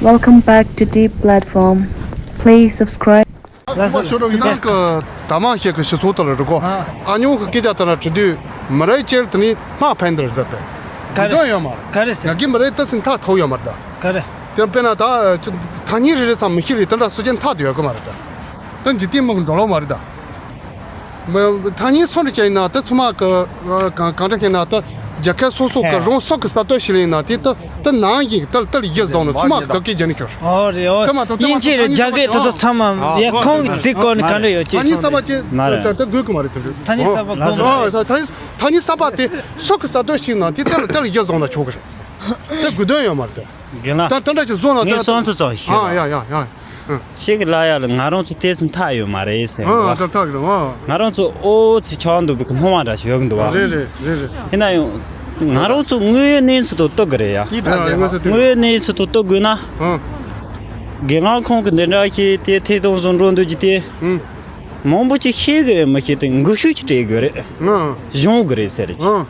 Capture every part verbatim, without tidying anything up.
Welcome back to Deep Platform. Please subscribe. ལགས་སོ། ཁྱོད་རང་ཡིན་ནའང་གི་ད་མ་ཤེས་གི་ཤི་སོ་ད་ལ་རི་གོ། ཨ་ཉོ་གི་སྐད་ཆ་ད་ལ་དྲི་དུས་མི་རེ་ཅེར་དེ་ནི་མ་ཕན་དེར་ད་ད། ག་རེ་དོན་ཡོད་མ་རེད། ག་རེ་ཟེར། ང་གི་མི་རེ་ད་སིན་ཐག་ཐོག་ཡོད་མ་རེད་ད། ག་རེ། དེ་དཔེར་ན་ད་ཐ་སྙད་རེ་རེ་ཚང་མི་ཤེས་རེད། དེ་འདྲ་སུ་ཅན་ཐག་དུ་ཡོད་གི་མ་རེད་ད། ད་འཇིག་རྟེན་མི་གི་འགྲོ་ལོ་མ་རེད་ད། མི་ཐ་སྙད་སུ་འདྲ་ཅན་ཡིན་ན་ད་ཚང་མ་གི་གང་གང་འདྲ་ཅན་ན་ད་རྒྱལ་ཁབ་སོ་སོ་གི་རང་སོ་གི་ས་སྟོད་ཤིག་ཡིན་ན་དེ་ད་ད་ནང་བཞིན་ད་ལྟར་ཡིད་བཟུང་ནས་ཚང་མ་གི་བདག་གི་རྒྱན་ནས་ཤོར། ཨོ་རེད་ཨོ། དེ་མ་གཏོགས་དེ་མ་ཡིན་གཏོགས་ཅི་རེད། ཐ་སྙད་རྒྱ་སྐད་དེ་ཚོ་ཚང་མ་ཡ་ཁོང་གི་དེ་སྐོར་ནས་ག་འདྲ་ཡོད་ཅེས་ཐ་སྙད་གསར་པ་ཅན་ད་ད་དགོས་གི་མ་རེད་དེ་འདྲ། ཐ་སྙད་གསར་པ་གོ་མ་རེད། ཨོ་ད་ཐ་སྙད་ཐ་སྙད་གསར་པ་དེ་སོ་གི་ས་སྟོད་ཤིག་ན་དེ་ད་ལྟར་ཡིད་བཟུང་ན་ཆོག་གི་རེད། དེ་དགོས་དོན་ཡོད་མ་རེད་དེ། རྒན་ལགས། ད་ད་འདྲ་ཅིག་བཟོ་ན་ངས་ད་སོང་ཚོ་ཚོ་ཤེས། ཨ་ཡ་ཡ་ཡ། ཁྱེད་ཀྱི་ལ་ཡ་ལ་ང་རང་ཚོ་ཏོག་ཙམ་ཐག་ཡོད་མ་རེད་ཟེར་བ། ཨ་ད་ཐག་ཡོད་ཨ། ང་རང་ཚོ་ཨོ་ཚི་ཆགས་འདུག་པའི་སྣང་བ་འདྲ་ཞིག་ཡོད་གི་འདུག་བ། རེད་རེད་རེད་རེད། ཡིན་ན་ཡང་ང་རང་ཚོ་དངོས་ཡོད་གནས་ཚུལ་དང་ལྟོས་གི་རེད་ཡ། དེ་ཐག་ཡོད་ཨ། དངོས་ཡོད་གནས་ཚུལ་དང་ལྟོས་དགོས་ན། ཨ། རྒན་ལགས་ཁོང་གི་འདི་འདྲ་ཞིག་དེ་ཐད་གཏོང་བཟོ་འགྲོ་འདུག་ཅི་དེ། ཨུ། མང་པོ་ཅིག་ཤེས་གི་མི་ཤེས་དེ་འགུལ་ཤུགས་ཅིག་སྤྲད་དགོས་རེད། ཨ། སྦྱོང་དགོས་རེད་ཟེར་གི། ཨ།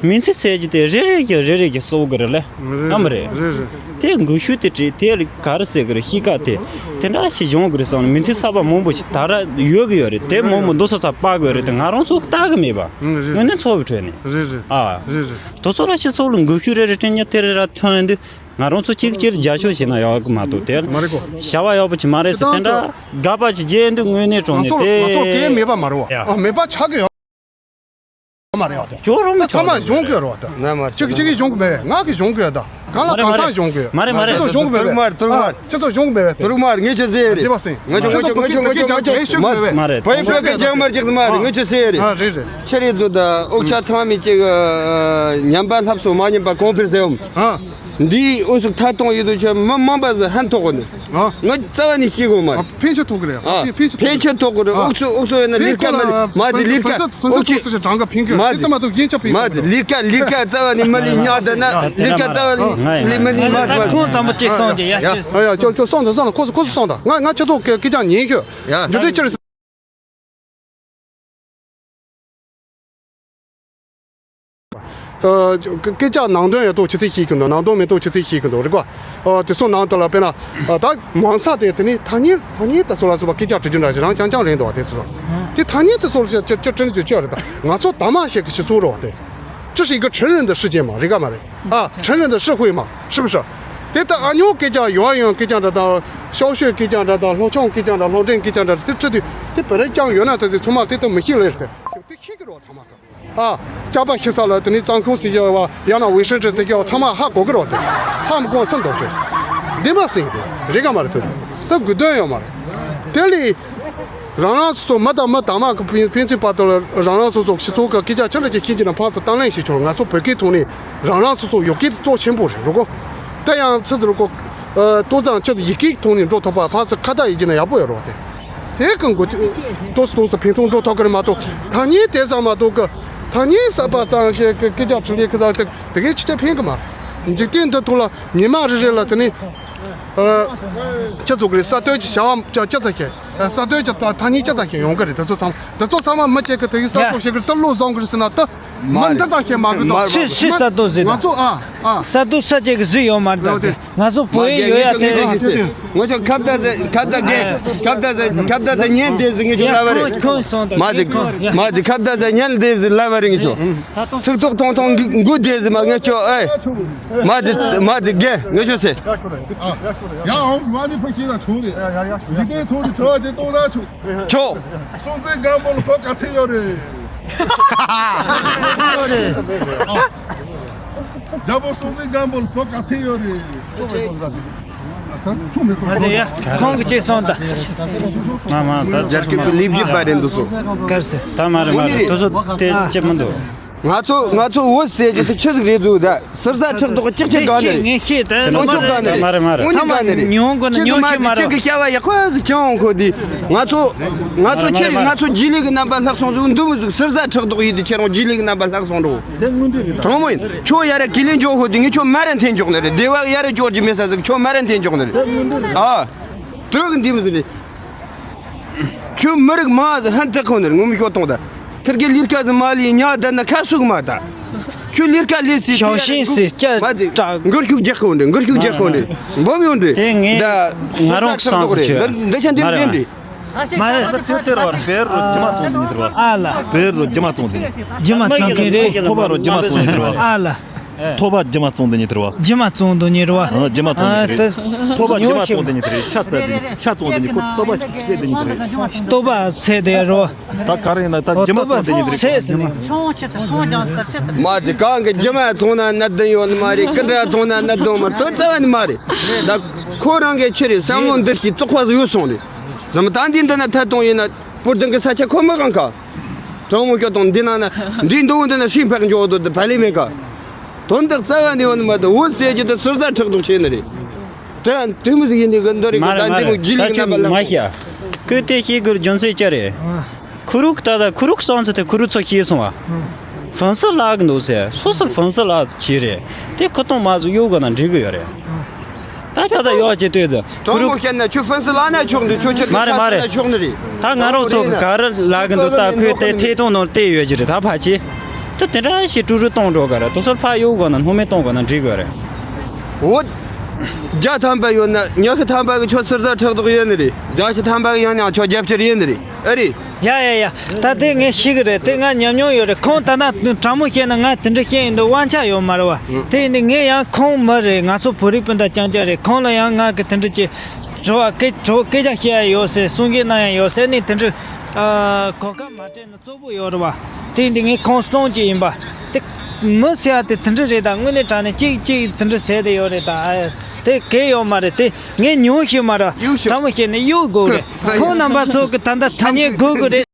མིང་ཚིག་ཟེར་གྱི་དེ་རེ་རེ་གི་རེ་རེ་གི་གསོག་གི་རེད་ལེ། རེད་ཨ་མ་རེད། རེད་རེད། དེ་འགུལ་ཤུགས་དེ་བྲིས་དེ་ལ་ག་རེ་ཟེར་གི་རེད། གཤིས་ཀ་དེ་དེ་འདྲ་ཞིག་སྦྱོང་གི་རེད་བསམ་ནས་མིང་ཚིག་གསར་པ་མང་པོ་ཞིག་ད་ར་ཡོད་གི་ཡོད་རེད། དེ་མང་པོ་འདུག་ས་ཚ་པ་གི་ཡོད་རེད། དེ་ང་རང་ཚོ་ལྟ་གི་མེད་པ། ཨང་རེད། དངོས་གནས་ཚོགས་པའི་ཁྲོད་ནས། རེད་རེད། ཨ། རེད་རེད། དེ་ཚོ་ལ་སྤྱི་ཚོགས་ལ་འགུལ་ཤུགས་རེ་རེ་སྤྲད་ཉེ་དེ་རེ་ར་ཐོན་ཡོང་དུས་ང་རང་ཚོ་གཅིག་གཅིག་རྒྱབ་སྐྱོར་བྱས་ན་ཡག་གི་མ་གཏོགས་དེ་མ་རེད་གོ། བྱ་བ་ཡག་པོ་ཅིག་མ་རེད་ཟེར། དེ་འདྲ་དགག་པ་ཅིག་བརྗེད་དུས་དངོས་གནས་དྲང་ནས་དེ་ང་ཚོ་ང་ཚོ་སྐད་མེད་པ་མ་རེད་བ། ཡ། ཨ་མེད་པ་ཆགས་གི་ཡོད། མ་རེད་ཡ་དེ། ཇོ་རུ་མི་ད་ཚང་མ་གཞུང་གི་རོ་ད། ན་མ་རེད། ཅིག་ཅིག་གི་གཞུང་གི་མེད་ང་གི་གཞུང་གི་ད། གང་ལ་གང་ས་གཞུང་གི། མ་རེད་མ་རེད། ཅི་ཚོ་གཞུང་གི་མེད། ཏུར་མ་རེད་ཏུར་མ་རེད། ཅི་ཚོ་གཞུང་གི་མེད། ཏུར་མ་རེད་ངས་ཆི་ཟེར་རེད། དེ་བ་སེང་། ང་ཚོ་ང་ཚོ་ང་ཚོ་ང་ཚོ་མ་རེད། བོད་པའི་སྐད་ཅང་མར་ཅིག་མ་རེད། ངས་ཆི་ཟེར་རེད། ཨ་རེད་རེད། ཆི་རེད་ཚོ་ད་ཨོག་ཆ་ཚང་མི་ཅིག་ཉམས་པ་ལྷབ་སོ་མ་ཉམས་པ་གོང་འཕེལ་ཟེར་འོམ། ཨ། འདིའི་འོས་སུ་ཐད་གཏོང་ཡོད་དུ་ཁྱོད་མི་མང་པ་ཟིག་ཧན་ཐོག་གོ་ནི། ཨ། ང་རྩ་བ་ནས་ཤེས་གོ་མ་རེད། ཕན་ཆད་ཐོག་གི་རེད། ཨ། ཕན་ཆད་ཕན་ཆད་ཐོག་གི་རེད། ཨོག་ཚོ་ཨོག་ཚོ་ཡོད་ན་ལས་ཀ་མ་མ་ཟི་ལས་ཀ་ཨོག་ཚོ་ཕན་ཆད་ཐོག་གི་རེད། མ་ཟི་ལས་ཀ་མ་ཟི་ལས་ཀ་ལས་ཀ་རྩ་བ་ནས་མ་ལས་ཉག་ད་ན་ལས་ཀ་རྩ་བ་ནས་ལས་མ་ནི་མ་ད་ཁོང་དང་པོ་ཅེས་སོང་གི་ཡ་ཡ་ཅེས་སོང་། ཡ་ཡ་ཁྱོད་ཁྱོད་སོང་དང་སོང་དང་ཁོ་ཚོ་ཁོ་ཚོ་སོང་དང་ང་ང་ཁྱེད་ཚོ་སྐད་ཆ་ཉན་ཤོད། ཡ་འཇུ་དུས་ཅི་རེད། སྐད་ཆ་ནང་དོན་ཡོད་དོ་ཆི་ཚིག་ཤེས་ཀྱི་འདུག་ནང་དོན་མེད་དོ་ཆི་ཚིག་ཤེས་ཀྱི་འདུག་རིག་པ། དེ་ཚོ་ནང་དུ་ལ་དཔེར་ན་ད་མང་ས་དེ་དེ་ནི་ཐ་སྙད་ཐ་སྙད་དེ་ཚོ་ལ་སོགས་པ་སྐད་ཆ་དྲི་རྒྱུ་འདྲ་ཞིག་རང་རྐྱང་རྐྱང་རེད་འདུག་དེ་ཚོ་དེ་ཐ་སྙད་དེ་ཚོ་ལ་ཅི་ཅི་དྲི་རྒྱུ་ཅི་རེད། ད་ང་ཚོ་ད་མ་ཤེས་ཀྱི་སྤྱི་ཚོགས་རེད་བ། དེ་这是一个成人的世界嘛རེད་ག་མ་རེད། ཨ་成人的社会嘛是不是། དེ་ལྟ་ཨ་ཉོ་སྐད་ཆ་ཡོ་ཡོན་སྐད་ཆ་འདྲ་དང་ཤའོ་ཤོས་སྐད་ཆ་འདྲ་དང་སློབ་ཆུང་སྐད་ཆ་འདྲ་སློབ་འབྲིང་སྐད་ཆ་འདྲ་དེ་ཁྲིད་དུས་དེ་བེ་རེ་ཅང་ཡོད་ན་དེ་ཚོ་ཚང་མ་དེ་ལྟ་མི་ཤེས་ལེ་རེད་དེ། དེ་ཤེས་ཀྱི་རོགས་ཚང་མ་གི། ཨ། ཅག་པ་ཤི་ས་ལ་དེ་ནི་གཙང་ཁུང་ཟེར་གྱི་བ་ཡང་ན་ཝེ་ཧྲན་ཀྲི་ཟེར་གྱི་བ་ཚང་མ་ཧ་གོ་གི་རོགས་དེ། ཧ་མི་གོ་སེམས་འདོག་དེ། བདེན་པ་སེམས་དེ་རེད་ག་མ་རེད་དེ། ད་དགོས་དོན་ཡོད་མ་རེད། དེ་ལས། རང་རང་སོ་སོ་མི་དང་མི་དང་མ་གི་ཕན་ཕན་ཚུན་བར་དུ་ལ་རང་རང་སོ་སོ་སྤྱི་ཚོགས་ཀྱི་སྐད་ཆ་ཆ་འདྲ་ཅིག་ཤེས་ཀྱི་ན་ཕར་ཚུར་གཏམ་གླེང་བྱེད་ཆོག་ང་ཚོ་བོད་སྐད་ཐོག་ནས་རང་རང་སོ་སོ་ཡོད་སྐད་གཙོ་ཆེན་པོ་རེད་རུ་གོ། ད་ཡང་ཚུར་དུ་རུ་གོ། ཏོག་ཙམ་ཆེད་དུ་ཡི་གེ་ཐོག་ནས་འགྲོ་ཐུབ་པ་ཕར་ཚུར་ཁ་བརྡ་ཡེད་ཀྱི་ན་ཡག་པོ་ཡོད་རོགས་དེ། དེ་གི་འགོ་ཏོག་ཙམ་ཏོག་ཙམ་ཕན་ཐོགས་འགྲོ་ཐུབ་ཀྱི་རེད་མ་གཏོགས་ཐ་སྙད་དེ་ཙམ་མ་གཏོགས་ཀྱི་ཐ་སྙད་གསར་པ་ཙམ་ཞིག་གི་སྐད་ཆ་དྲི་ལེ་ཁི་ཙམ་དེ་དེ་གའི་ཕྱི་ཐལ་ཕན་གི་མ་རེད། འཇིག་རྟེན་འདི་ཐོག་ལ་ཉི་མ་རེ་རེ་ལ་དེ་ནས་ཨ། ཁྱེད་ཚོ་གི་ས་སྟོད་ཀྱི་བྱ་བ་ཅག་ཅག་ཙམ་ཞིག་ས་སྟོད་ཀྱི་ཐ་སྙད་ཅག་ཙམ་ཞིག་ཡོང་གི་རེད། དེ་ཚོ་ཚང་དེ་ཚོ་ཚང་མ་མི་གཅིག་གི་དེ་གའི་ས་སྟོད་ཞིག་གི་ལྟ་བློ་བཟང་གི་རེད་ཟེར་ན་ད། མི་འདི་ཙམ་ཞིག་མ་གི་འདུག་སུས་སུས་ས་སྟོད་ཟེར་ང་ད། ཚོ་ཨ་ཨ། ས་སྟོད་ས་ཅིག་གི་ཟིག་ཡོད་མ་འདུག་སྟེ། ང་ཚོ་བོད་ཡིག་ཡོད་ཡ་དེ་རེད། ང་ཚོ་ཁ་བརྡ་ཟེར་ཁ་བརྡ་རྒན་ཁ་བརྡ་ཟེར་ཁ་བརྡ་ཟེར་ཉན་བདེ་ཟེར་ངེད་ཚོ་ལབ་པ་རེད། ཁོང་ཁོང་སོང་དང་མ་ཟེར་ཁོང་ཡ་མ་ཟེར་ཁ་བརྡ་ཟེར་ཉན་བདེ་ཟེར་ལབ་པ་རེད། ངེད་ཚོ་ཚིག་ཐོག་ཐོང་ཐོང་འགུ་བདེ་ཟེར་མ་ངེད་ཚོ་ཨེ་མ་ཟེར་མ་ཟེར་རྒན་ངེད་ཚོ་ཟེར། ཡ་ཧོ་མ་ནི་ཕ་ཤི་ན་ཆུང་རེད། འདི་ལྟའི་ཐོག་ནས་གྲོགས་ཅིག་གཏོང་ན་ཆུང་། ཆོག་སྲོང་བཙན་སྒམ་པོ་ལ་ཕོ་ག་ཚད་ཡོད་རེད། རྒྱལ་པོ་སྲོང་བཙན་སྒམ་པོ་ལ་ཕོ་ག་ཚད་ཡོད་རེད། ང་ཚོ་ཡ་ཁོང་གི་ཅིག་སོང་ད། མ་མ་ད་རྒྱ་སྐད་ཀྱི་ལེབ་ཀྱི་པ་རེད་འདུག་སོ། གར་སེ། ད་མ་རེད་མ་རེད། དུ་སོ་དེ་ཅི་མི་འདུག་ང་ཚོ་ང་ཚོ་བོད་ཟེར་གྱི་དེ་ཆི་ཟིག་རེད་འདུག་ད། ཟུར་ཟ་ཁྲག་དོག་ཅིག་ཅིག་ག་ནས་རེད། ངས་ཤེས་ད་དེ་ནི་མ་མ་རེད་མ་རེད་མ་རེད་མ་རེད། ཚང་མ་ཉོ་དགོས་ན་ཉོ་ཤེས་མ་རེད། ཁྱེད་ཀྱི་བྱ་བ་ཡག་པ་ཟིག་ཁྱེད་འོང་ཁོ་དེ། ང་ཚོ་ང་ཚོ་ཁྱེད་རེད། ང་ཚོ་རྗེས་ལུས་ཀྱི་རྣམ་པ་ལྷག་སོང་ཟིག་འདུག་མི་ཟིག་ཟུར་ཟ་ཁྲག་དོག་ཡིན་དུས་ཁྱེད་རང་རྗེས་ལུས་ཀྱི་རྣམ་པ་ལྷག་སོང་འགྲོ། དྲང་མོ་ཡིན། ཁྱོད་ཡ་ར་གི་ལིན་འཇོག་ཁོ་དེ་ངས་ཁྱོད་མ་ར་འཐེན་འཇོག་ནི་རེད། སྡེ་བ་ཡ་ར་འཇོག་རྒྱུ་མེད་ས་ཟིག་ཁྱོད་མ་ར་འཐེན་འཇོག་ནི་རེད། ཨ། དུག་འདི་མི་ཟིག་རེད། ཁྱོད་མི་རིགས་མང་ཟིག་ཧན་ཐག་ཁོ་ནི་རེད། ངོ་མི་ཤོག་གཏོང་ད། ཁིར་གི་ལིར་ཀ་ཟིག་མ་ལི་ཉ་ད་ན་ཁ་སུག་མ་ད། ཁྱོད་ལས་ཀ་ལས་ཟིག་ཞའོ་ཤིན་སི་སྐྱ་མ་དེ་དྲག་འགུལ་ཤུགས་རྒྱག་གོ་འདི། འགུལ་ཤུགས་རྒྱག་གོ་འདི། འབོམ་ཡོང་འདི། དེ་ངས་ད་ང་རང་གསང་སུ་ཆུ་འདི་འདི་ཆ་འདི་མ་རེད་འདི་འདི། མ་རེད། ད་དེ་དེ་ར་བ་བེར་རོ་རྒྱུ་མ་བཙོང་འདི་ཉིད་དེ་ར་བ། ཨ་ལ། བེར་རོ་རྒྱུ་མ་བཙོང་འདི་ཉིད། རྒྱུ་མ་བཙོང་མཁན་རེད། ཐོ་བ་རོ་རྒྱུ་མ་བཙོང་འདི་ཉིད་དེ་ར་བ། ཨ་ལ། ཐོ་བ་རྒྱུ་མ་བཙོང་འདི་ཉིད་དེ་ར་བ། རྒྱུ་མ་བཙོང་འདི་ཉིད་རེད་བ། ཨ་རྒྱུ་མ་བཙོང་འདི་ཉིད་རེད། ཐོ་བ་རྒྱུ་མ་བཙོང་འདི་ཉིད་རེད། ཤ་ཟ་འདི་ཤ་བཙོང་འདི་ཉིད། ཁོ་ལྟོ་བ་ཤ་ཤ་འདི་ཉིད་རེད། ལྟོ་བ་ཟས་དེ་རོ། ད་ག་རེ་ཡིན་ན་ད་རྒྱུ་མ་བཙོང་འདི་ཉིད་རེད། ཟས་ཟིན་ནས། མ་དེ་གང་གི་རྒྱུ་མ་བཙོང་ན་གནད་དོན་ཡོད་ནི་མ་རེད། ཀི་འདྲ་བཙོང་ན་གནད་དོན་མ་རེད། དོན་རྩ་བ་ནི་མ་རེད། ད་ཁོ་རང་གི་ཆི་རེད། བསམ་བློ་འདི་ཤི་བཙོག་པ་ཡོད་སོང་རེད། ཟམ་ད་འདི་འདི་ན་ཐད་གཏོང་ཡིན་ན་པུར་ལྡིང་གི་ས་ཆ་ཁོ་མི་གང་ག་གྲང་མོ་སྐྱོ་དང་འདི་ན་ན་འདི་འདུག་འདི་ན་ཧྲིན་ཕེག་འཇོག་འདུག་འདི་བ་ལི་མེད་ག་དོན་དག་རྩ་བ་ནས་ཡོད་ནི་མ་གཏོགས་འོད་ཟེར་གྱི་དེ་ཟུར་ཟ་ཁྲག་དོག་བྱས་ནི་རེད། དེ་དེ་མི་ཟིག་ཡིན་ནི་གི་འདི་རེད། མ་གི་ད་རེད་མ་འདི་མོ་རེད། རྒྱུ་ད་ལི་ཁྱོད་ན་པ་ལ་མ་ཤེས་ཨ། ཁོས་དེ་ཤེས་དགོས་རྒྱུ་མཚན་ཅི་རེད། ཁུ་རུག་ད་ད་ཁུ་རུག་སོང་ཚེ་དེ་ཁུ་རུག་ཚོ་ཤེས་སོང་བ། ཧྥན་སི་ལག་གི་འདུག་ཟེར། སོ་སོ་ཧྥན་སི་ལག་བྱས་རེད། དེ་ཁུ་ཏོང་མ་ཟུ་གཡོ་ག་ན་འགྲིག་གི་ཡོད་རེད། ད་ད་ད་ཡོ་ཅེ་ལྟོས་དུ་ཁུ་དྲང་མོ་རུག་བཤད་ན་ཁྱོད་ཧྥན་སི་ལག་ན་ཆོག་འདུག་ཁྱོད་ཁྱོད་མ་རེད་མ་རེད། ཆོག་ནི་རེད། ད་ང་རང་ཚོ་གི་ག་རེ་ལག་གི་འདུག་ད་ཁོས་དེ་ཐེ་ཐོང་ནང་བལྟས་ཡོད་ཀྱི་རེད། ད་ཕ་ཆེ། ད་དེ་འདྲ་ཞིག་ཀྲུ་ཀྲུ་གཏོང་འགྲོ་ག་རེད། དུ་སོར་ཕ་གཡོ་ག་ན་སྣུམ་མེ་གཏོང་ག་ན་འགྲིག་གི་རེད། འོ། བརྒྱ་ཐམ་པ་ཡོད་ན་ཉི་ཤུ་ཐམ་པ་གི་ཁྱོད་ཟུར་ཟ་ཁྲག་དོག་ཡོད་ནི་རེད། བརྒྱ་ཞིག་ཐམ་པ་གི་ཡོད་ན་ཁྱོད་རྒྱབ་སྐྱོར་ཡོད་ནི་རེད། ཨེ་རེད། ཡ་ཡ་ཡ། ད་དེ་ངས་ཤེས་གི་རེད། དེ་ང་ཉམས་མྱོང་ཡོད་རེད། ཁོང་ད་ན་དྲང་མོ་བཤད་ན་ང་དེ་འདྲ་བཤད་ཡིན་དུ་དབང་ཆ་ཡོད་མ་རེད་བ། དེ་ཡིན་དུས་ངས་ཡང་ཁོང་མི་རེད། ང་ཚོ་བོད་རིགས་སྤུན་ཟླ་རྐྱང་རྐྱང་རེད། ཁོང་ལ་ཡང་ང་གི་དེ་འདྲ་ཅིག་དྲི་བ་སྐད་དྲི་བ་སྐད་ཆ་བཤད་ཡ་ཡོད་ཟེར། གསུང་གི་གནང་ཡ་ཡོད་ཟེར་ནས་དེ་འདྲ་གོ་སྐབས་མ་སྤྲད་ན། གཙོ་བོ་ཡོད་རེད་བ། དེ་འདི་ངས་ཁོང་གསུང་གི་ཡིན་པ། དེ་མི་ཟེར་ཡ་དེ་དེ་འདྲ་རེད། ད་དངོས་གནས་དྲང་གནས་གཅིག་གཅིག་དེ་འདྲ་ཟེར་དེ་ཡོད་རེད། ད་ཨ་དེ་གལ་ཡོད་མ་རེད། དེ་ངས་ཉུང་ཤོས་མ་ར་གཡུག་ཤོག་དྲང་མོ་བཤད་ནས་གཡུག་དགོས་རེད། ཁོང་རྣམ་པ་ཚོ་གི་ད་ལྟ་ཐ་སྙད་དགོས་གི་རེད།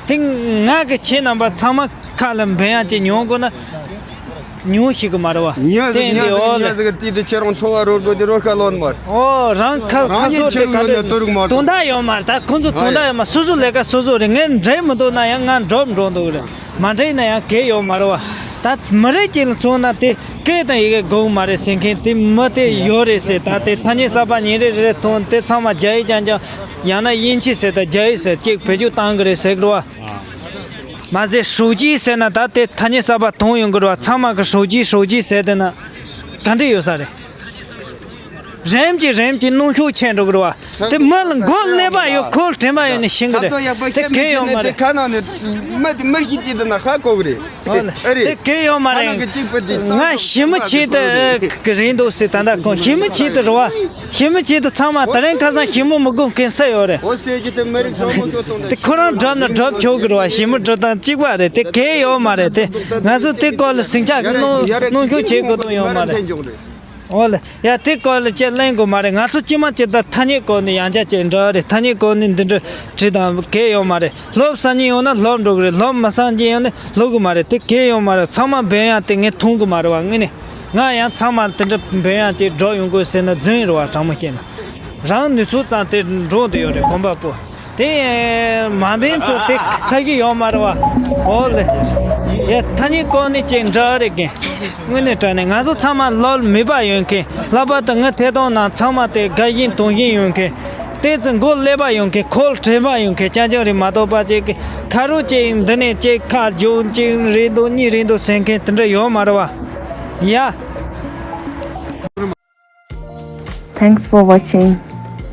དེ་ང་གི་ཁྱེད་རྣམ་པ་ཚང་མ་ཁ་ལ་འབེན་ཡ་ཅིག་ཉོ་དགོས་ན། ཉུང་ཞིག་གི་མ་རེད་བ། ཉ་ཟིག་དེ་ཉ་འདི་ཟིག་འོ་ཉ་ལེ། ཟིག་དེ་དེ་ཁྱེད་རང་འཚོ་བ་རོལ་དགོས་དེ་རོལ་ཁ་ལོན་མར། ཨོ་རང་ཁ་རང་ཁ་ཉིད་བཟོ་ཆེ་དེ་ག་ཡོད་ན་དེ་དོ་རུག་མར་དོན་དག་ཡོད་མ་རེད། ད་ཁོང་ཚོ་དོན་དག་ཡོད་མ། སོ་སོ་ལས་ཀ་སོ་སོ་རེད། ངས་འགྲིག་མི་འདུག་ན་ཡང་ང་འགྲོ་འགྲོ་འདུག་རེད། མ་འགྲིག་ན་ཡང་གལ་ཡོད་མ་རེད་བ། ད་མི་རིགས་གཅིག་ལ་མཚོན་ན་དེ་སྐད་དང་ཡི་གེ་དགོས་མ་རེད་ཟེར་མཁན་དེ་མི་དེ་ཡོད་རེད་ཟེར། ད་དེ་ཐ་སྙད་གསར་པ་ཉིན་རེ་རེ་རེ་ཐོན་དེ་ཚང་མ་རྒྱ་ཡིག་རྐྱང་རྐྱང་ཡང་ན་དབྱིན་ཇི་ཟེར། ད་རྒྱ་ཡིག་ཟེར་གཅིག་བེད་སྤྱོད་བཏང་གི་རེད་ཟེར་གི་རེད་བ། མ་ཟད་ཧྲུའུ་ཅི་ཟེར་ན་ད་དེ་ཐ་སྙད་གསར་པ་ཐོན་ཡོང་གི་རེད་བ། ཚང་མ་གི་ཧྲུའུ་ཅི་ཧྲུའུ་ཅི་ཟེར་དེ་ན་ག་འདྲ་ཡོད་ས་རེད། རིམ་གྱིས་རིམ་གྱིས་གནོན་ཤུགས་ཆེ་འགྲོ་གི་རེད་བ། དེ་མི་ལ་མགོ་ཀླད་པ་ཡོད། ཁོ་དྲན་པ་ཡོད་ནས་ཤེས་གི་རེད། དེ་གལ་ཡོད་མ་རེད། ཁ་ནང་ནས་མི་དེ་མི་ཞིག་དེ་ན་ཧ་གོ་གི་རེད། ཨོ་ལེ། ཨེ་རེད། དེ་གལ་ཡོད་མ་རེད། ང་ཞི་མི་ཆེད་དུ་གི་རེད་འདུག་ཟེར། ད་ལྟ་ཁོང་ཞི་མི་ཆེད་དུ་རེད་བ། ཞི་མི་ཆེད་དུ་ཚང་མ་ད་རིང་ཁ་སང་ཞི་མི་མི་དགོས་མཁན་སུ་ཡོད་རེད། འོ་ཟེར་གྱི་དེ་མི་རིགས་ཚང་མ་ཏོ་ཏོ་ནས། དེ་ཁོ་རང་སྒྲུབ་ན་སྒྲུབ་ཆོག་གི་རེད་བ། ཞི་མི་སྒྲུབ་སྟངས་གཅིག་པ་རེད། དེ་གལ་ཡོད་མ་རེད། དེ་ང་ཚོ་དེ་སྐོར་ལ་ཟིང་ཆ་གནོན་གནོན་ཤུགས་བྱེད་དགོས་དོན་ཡོད་མ་རེད། འོ་ལེ། ཡ་དེ་སྐོར་ལ་ཅེས་གླེང་དགོས་མ་རེད། ང་ཚོ་ཅི་མ་ཅི་ད་ཐ་སྙད་སྐོར་ནས་ཡང་བསྐྱར་ཅིག་འདྲ་རེད། ཐ་སྙད་སྐོར་ནས་འདི་འདྲ་བྲིས་དང་གལ་ཡོད་མ་རེད། སློབ་སང་ཉིན་ཡོང་ན་སློབ་འགྲོ་གི་རེད། སློབ་མ་སང་ཉིན་ཡོང་ན་སློབ་གི་མ་རེད། དེ་གལ་ཡོད་མ་རེད། ཚང་མ་འབེན་ཡང་དེ་ངས་མཐོང་གི་མ་རེད་བ། དངོས་གནས་ང་ཡང་ཚང་མ་དེ་འདྲ་འབེན་ཡང་ཅིག་འགྲོ་ཡོང་དགོས་ཟེར་ན་རྫུན་རེད་བ། དྲང་མོ་བཤད་ན་རང་ནུས་ཚོད་ཙམ་དེ་འགྲོ་འདོད་ཡོད་རེད། གོམ་པ་སྤོ། དེ་མ་འབེན་ཚོ་དེ་ཐབས་ཤེས་ཡོད་མ་རེད་བ། འོ་ལེ། ཡ་ཐ་སྙད་སྐོར་ནས་ཅིག་འདྲ་རེད་གན། དངོས་གནས་དྲང་གནས་ང་ཚོ་ཚང་མ་ལོལ་མེད་པ་ཡོད་མཁན། ལྷག་པར་དུ་ངའི་ཐད་གཏོང་ནང་ཚང་མ་དེ་དགའ་བཞིན་དུང་བཞིན་ཡོད་མཁན། དེ་ཚོ་མགོ་ཀླད་པ་ཡོད་མཁན། ཁོག་དྲན་པ་ཡོད་མཁན་རྐྱང་རྐྱང་རེད་མ་གཏོགས་པ་ཅིག་གི་ཁ་རོག་ཅིག་འདི་ནས་ཅིག་ཁ་རྒྱུག་ཅིག་རེད་འདུག་གཉིས་རེད་འདུག་ཟེར་མཁན་དེ་འདྲ་ཡོད་མ་རེད་བ། ཡ། Thanks for watching.